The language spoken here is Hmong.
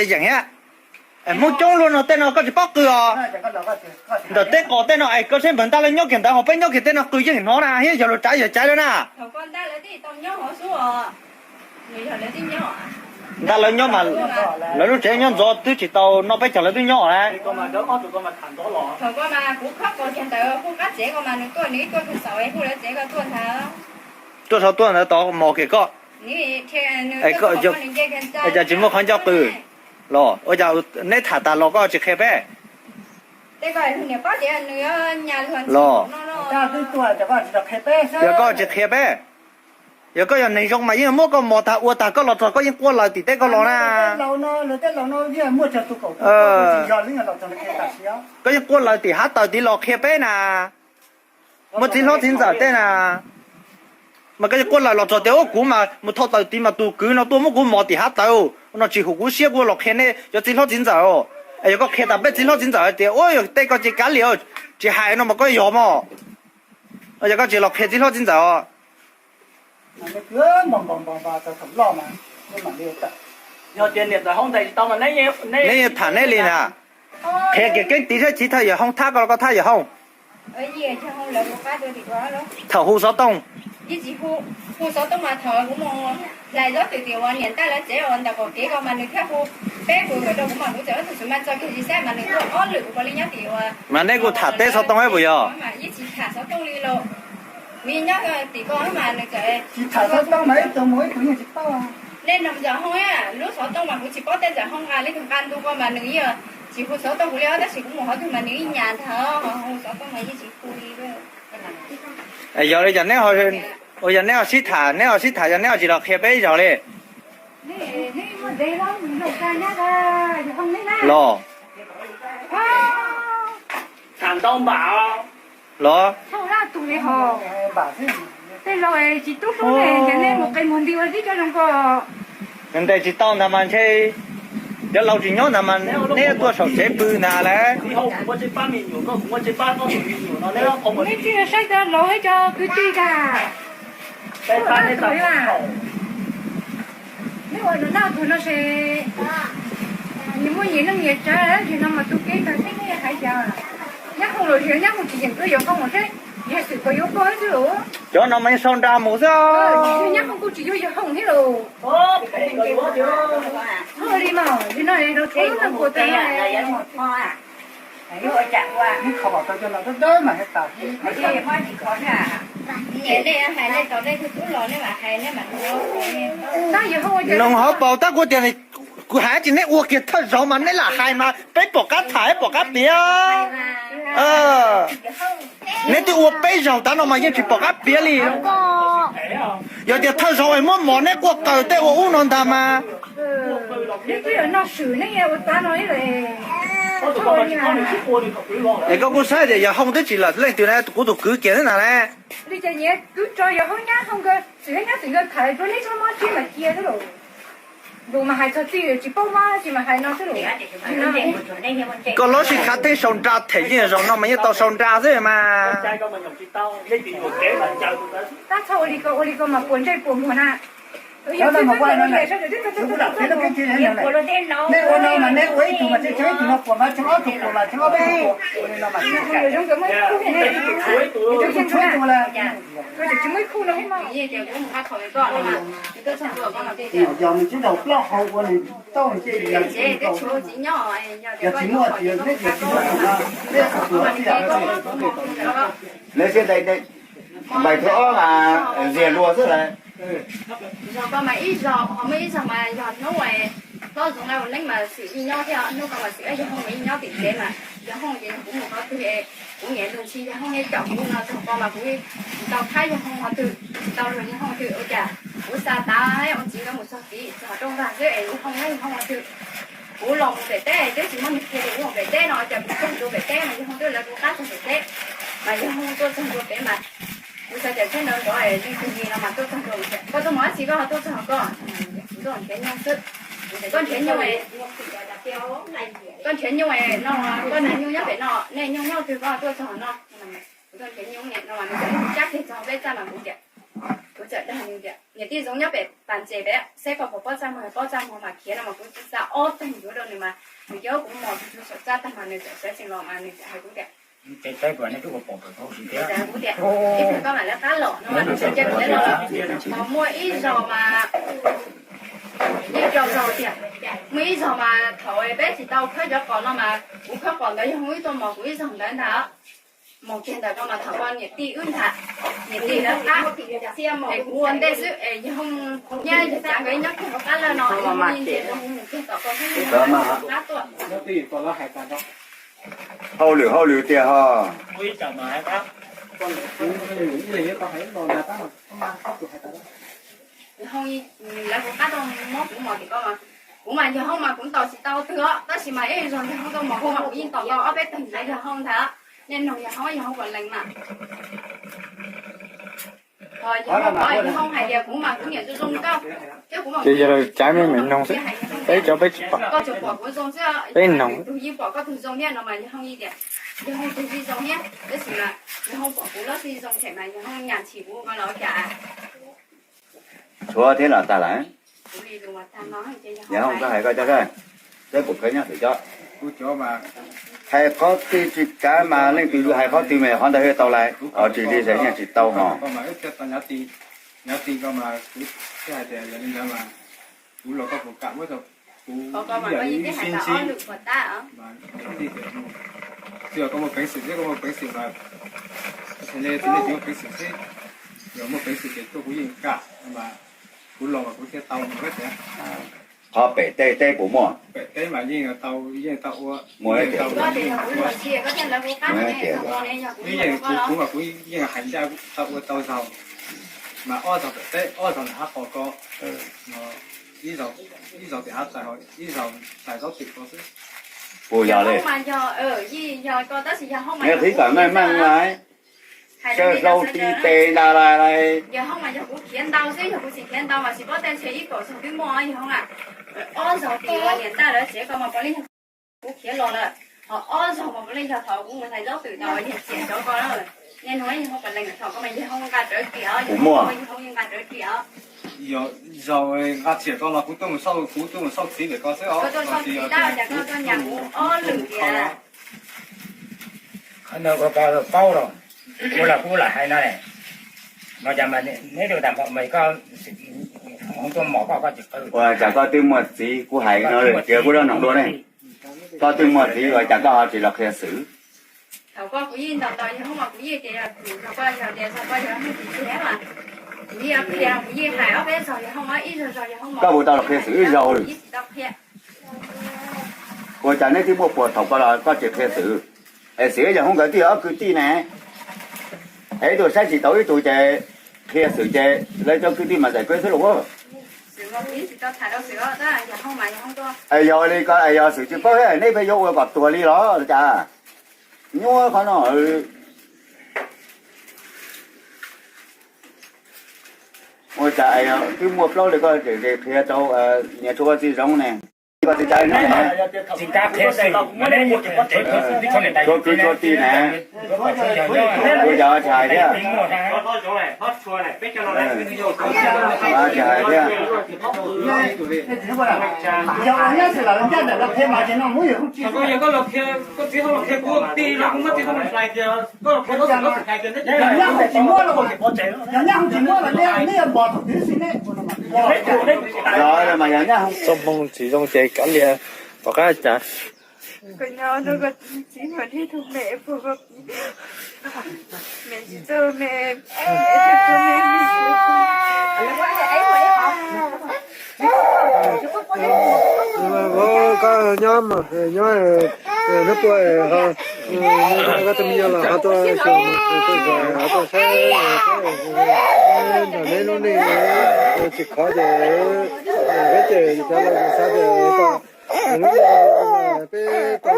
Yeem thiab. Hmoob coob luaj no tej no koj tsis paub qw os. Ntawm teb qos tej no es koj saib npawg ntaj lawv nyob kiag ntawd ho peb nyob kiag tej no qw yeej hnov na thiab yog luag tsav yog caiv lawm na. Ntaj lawv nyob mas lawv lub tsev nyob ntxov twb tsis tau noj peb caug lawv twb nyob na. Tuaj saum tuaj ntawd tod mos kiag koj. Cas tsis muaj qhov ncauj qw. Los ua cas neb tham tas los koj tsis qhia peb? Los yog koj tsis qhia peb, yog koj yog neeg zoo mas yeej muab koj mos tag ua tag koj los txog koj yeej quaj laws tim teb koj los na. Koj yeej quaj laws tim hav taws tid los qhia peb na. Muaj txiv hlob txiv ntxawm tej na, mas koj yeej quaj laws los txog tias ua kuv mas mus thau taws tid mas tus kwv no tuaj muab kuv mos tim hav taws no tsis hum kuv siab kuv los qhia nej cov txiv hlob txiv ntxawm. Es yog koj qhia tas peb txiv hlob txiv ntxawm tias ua yog tej koj ces kav liam tsis hais no mas koj yog mos. Yog koj tsis los qhia txiv hlob txiv ntxawm os. Neb tham neb li na. Qhia kiag keeb tiv saib tsis thaj Yawm Hoob thab koj los koj thab Yawm Hoob. Thaum hu xov tooj. Mas nej kuj tham teb xov tooj ib puas yog? Tsis tham xov tooj mas ib tug mus ib tug yeej tsis paub. Lub xov tooj mas kuv tsis paub tej ntawm Hoob nqa li tus nqa ntu ko mas nws yeej tsis hu xov tooj kuv li os, tab sis kuv mus qhov twg mas nws ib nyas ntag hu xov tooj mas yeej tsis hu li. Yog li cas neb, ua yog neb ho sib tham, neb ho sib tham yog neb ho tsis los qhia peb ib zaug li. Los. Los. Tej laus tsis tub hlub ne, ces nej mus qe mus nti ua tib cov zoo ko. Ntes tsis tau ntag mas ntshe cov laus tsis nyob ntag mas neb tuaj saum tsev pw ntag lawm. Neb tsis saib cov laus thiab cov kwv tij tag. Neb ua no noj tus no ces nyias muaj nyias neej nyias tsav, yog no mas tu kev ntag seb neb hais cas. Nyab Hooj los yog Nyab Hooj tsis yeem tuaj yuav Hooj seb yog xwm kom yuav koj xwb los. Cov no mas yeej sau nra mus xwb. Nyab Hooj kuj tsis yuav yog Hooj thiab los. Li mas yog no rau tsuav neeg puas tas. Nws hauv paus tab kuv tias kuv hais tsis neb ua kiag thawj zaug mas neb lam hais mas peb pom qab tham pom qab piav. Neb twb ua peb zaug tas no mas yeej tsis pom qab piav li. Yog tias thawj zaug es muab mov neb quaj qaws tej ua ub no ntag mas. Es koj kuj saib tias yog Hooj twb tsis lam leej twg na, kuv tus kwv kiag xwb ntag na. Li cas nyias kwv rau yog Hoob Nyab Hooj nkawd txwm Hoob Nyab txwm nkawd tham rau neb tsob mob tsis mas cia xwb los. Lus mas hais txog tij tsis paub mob tsis mas hais no xwb los. Koj lub sij khav theeb sau nra them yeej zaum no mas yeej tau sau nra xwb mas. Tab txhob ua li ko, ua li ko mas puas ntsej puas muag na. Nej ua no mas nej ua ib tug mas tseem tshuav ib tug no puas mas tseem ob tug puas mas tseem ob peb tug puas li no mas. Tseem tshuav ib tug lawm. Yog nws tsis ntaus plaub hau ua nws tau nce li yog tsis muaj tias neb tias tsis muaj tus no, neb txhais tus no tib yam. Lawv siab ntais ntais, ntais thawj ob mas ntiag luag xwb lawm. Zog ko mas ib zog, ho muaj ib zog mas yog hnub hlob Zoov Nqaij ua neeb mas xwm yeej nyob thiab, hnub ko mas xwm Yawg Hoob mas yeej nyob tim tsev mas Yawg Hoob ces yog kuv mus qhov twg kuv niam ntug ntxhi Yawg Hoob yeej caum kuv no, zog ko mas kuv tsis tau thab Yawg Hoob qhov twg, tsis tau luag Yawg Hoob qhov twg, ua cas ua tas ua txiv nkawd mus txog tid txog rooj vag xwb es Yawg Hoob Yawg Hoob qhov twg. Kuv los mus pem teb twb tsis muaj neeg qhia tias kuv mus pem teb no, cas kuv txog ntua pem teb mas Yawg Hoob twb lawv kuv qab txog pem teb, mas Yawg Hoob tuaj txog ntua pem mas kuv xav tias tsheb ntawd nrov leej twg li no mas tuaj txog ntua, koj tuaj mus dab tsi koj ho tuaj txog koj, kuv tuaj nrhiav nyuj xwb. Koj nrhiav nyuj, koj nrhiav nyuj no, koj nrhiav nyuj nyob pem no, nej nyuj nyob twg koj tuaj txog no. Kuv tuaj nrhiav nyuj no mas nws cab kiag txog peb txaj mas kuv tias Kuv txawm dag nws tias, niam tij Zoov nyob pem pas ntses pem, saib koj puas paub txaj muag, paub txaj muag mas khiav no mas kuv txawm xa ob teg yuav rau nws mas nws coj kuv mos txog saum txaj tag mas nws txawm sawv tsees los mas nws txawm hais kuv tias, nws txawm hais kuv tias, ib pliag koj mam lawv qab los no mas nws txawm cia khiav los lawm. Mas muaj ib zaug mas, yeej rau zaug tiag, muaj ib zaug mas thaum peb tsis tau khawb cov qos no mas kuv khawb qos ntawd yog Hoob wb tuaj mos kuv ib zaug ntawd ntag. Mos kiag ntawm ko mas thaum ko niam tij wb ntag, niam tij lawv qab es kuv ua ntej xwb es yog Hoob nyab yog cav nkawd ib nyob kiag hauv qab lawm no, mus kiag tom ko xwb, qab tuaj. Hauj lwm hauj lwm tiag ho. Hoob, lawv kuv qab tuaj muab kuv mos tim ko mas, kuv mas yog Hoob mas kuv ntaus tsis tau twg os, tab sis mas ib zaug yog Hoob tuaj mos kuv mas kuv yeej ntaus tau ob peb teg ntawd yog Hoob ntag. Nej nug yog Hoob, yog Hoob puas lees mas. Yog Hoob hais tias kuv mas kuv niam zoo zoo nkauj, thiab kuv mas kuv niam zoo zoo nkauj, peb cov peb tsis pom, koj tsuas pom kuv zoo xwb, peb noog, tus yeej pom koj tug zoo thiab no mas yog Hoob tias, yog Hoob tus yeej zoo thiab, tab sis mas yog Hoob pom kuv lub txiaj zoo them mas yog Hoob nyam txhim kuv ko los ua cas. Tshuav thiab los tag lawm. Yog Hoob koj hais koj cov, seb puas khawv nyob xwm cov. Hais qhov twg tsis kav mas leej twg hais qhov twg mas qhov ntawd thiaj tau lais, tsis li ces yeej tsis tau hos. Kuv los koj puas kam muab rau kuv ib yam li wb sib ntsib. Tsis yog koj muaj peev xwm thiab, koj muaj peev xwm mas, tsis nej tsis muaj peev xwm xwb. Yog muaj peev xwm ces tuaj kuv yeej kam mas, kuv los mas kuv thiaj tau mus thiab. Qhov pem teb, teb puas muaj? Pem teb mas yeej tau, yeej tau ua, muaj tias, kuv mas kuv yeej hais ncaj tau ua tau zaug. Mas ob zaug pem teb, ob zaug nram hav qos ko, ib zaug tim hav txais, ib zaug txais zaub twm ko xwb. Puas yog li? Neb qhib kom meej meej lais, sawv hlau ti tes nta lais. Yog Hoob mas yog kuv khiav ntau xwb, yog kuv tsis khiav ntau mas tsis paub tej ntshe ib kaum zaug twb muaj yog Hoob a. Ob zaug tim uas niam ntaj lawv tsev ko mas puav leej yog kuv khiav los lawm, ho ob zaug mas puav leej yog thaum kuv mus hlais zaub twm tau yog txiam cov ko na. Nej nug yog Hoob puas lees, thaum ko mas yog Hoob nqa rawv kiag os, yog Hoob nqa rawv kiag os. Yog zaug nqa txiam ko mas kuv tuaj mus xauj, kuv tuaj mus xauj txiv ntawm ko xwb os. Koj tuaj xauj txiv tab cas koj tuaj nyas kuv ob lwm tias. Qhov ntawd kuv paub los, kuv los kuv lam hais no ne. No cas mas neb tus tas npaum mas koj, Hoob tuaj mos koj, koj tsis qw. Ua cas koj twb muaj txiv, kuv hais no tias kuv zov noog dua ne. Koj twb muaj txiv ua cas koj ho tsis los qhia xwm? Thaum ko kuv yeej ntaus ntaus yog Hoob mas kuv yeej tias yog, thaum ko yog tias thaum ko yog Hoob tsis tsev mas kuv yeej qhia, kuv yeej hais ob peb zaug yog Hoob, ib zaug zaug yog Hoob mas. Koj puas tau los qhia xwm ib zaug? Yeej tsis tau qhia. Ua cas neb twb muaj puas thaum ko los koj tsis qhia xwm? Es xwm yog Hoob nkawd tij ob kwv tij ne, es ib tug saib tsis taus ib tug ces qhia xwm ces lawv cov kwv tij mas txais koj xwb los. Es yog li ko es yog xwm tsis paub thiab neb pheej yuav ua kom tuag li los cas? Nyuaj qhov no. Ua cas twb muaj plaub li koj tseem qhia rau niam tshuav koj txiv zoo ne? Koj txiv cas no, tsis kav qhia xwm, tshuav kwv tshuav tij ne. Ua cas tsis hais thiab? Tsis hais thiab. Txoj hmoo tsis zoo ces kav liam, tom qab cas. Koj nyob mas nyob, neb puas, koj tus me nyuam los ho tuaj xyuas, ho tuaj saib, nrog neb lub neej tsis khov ces peb ces cov laus xav tias peb tau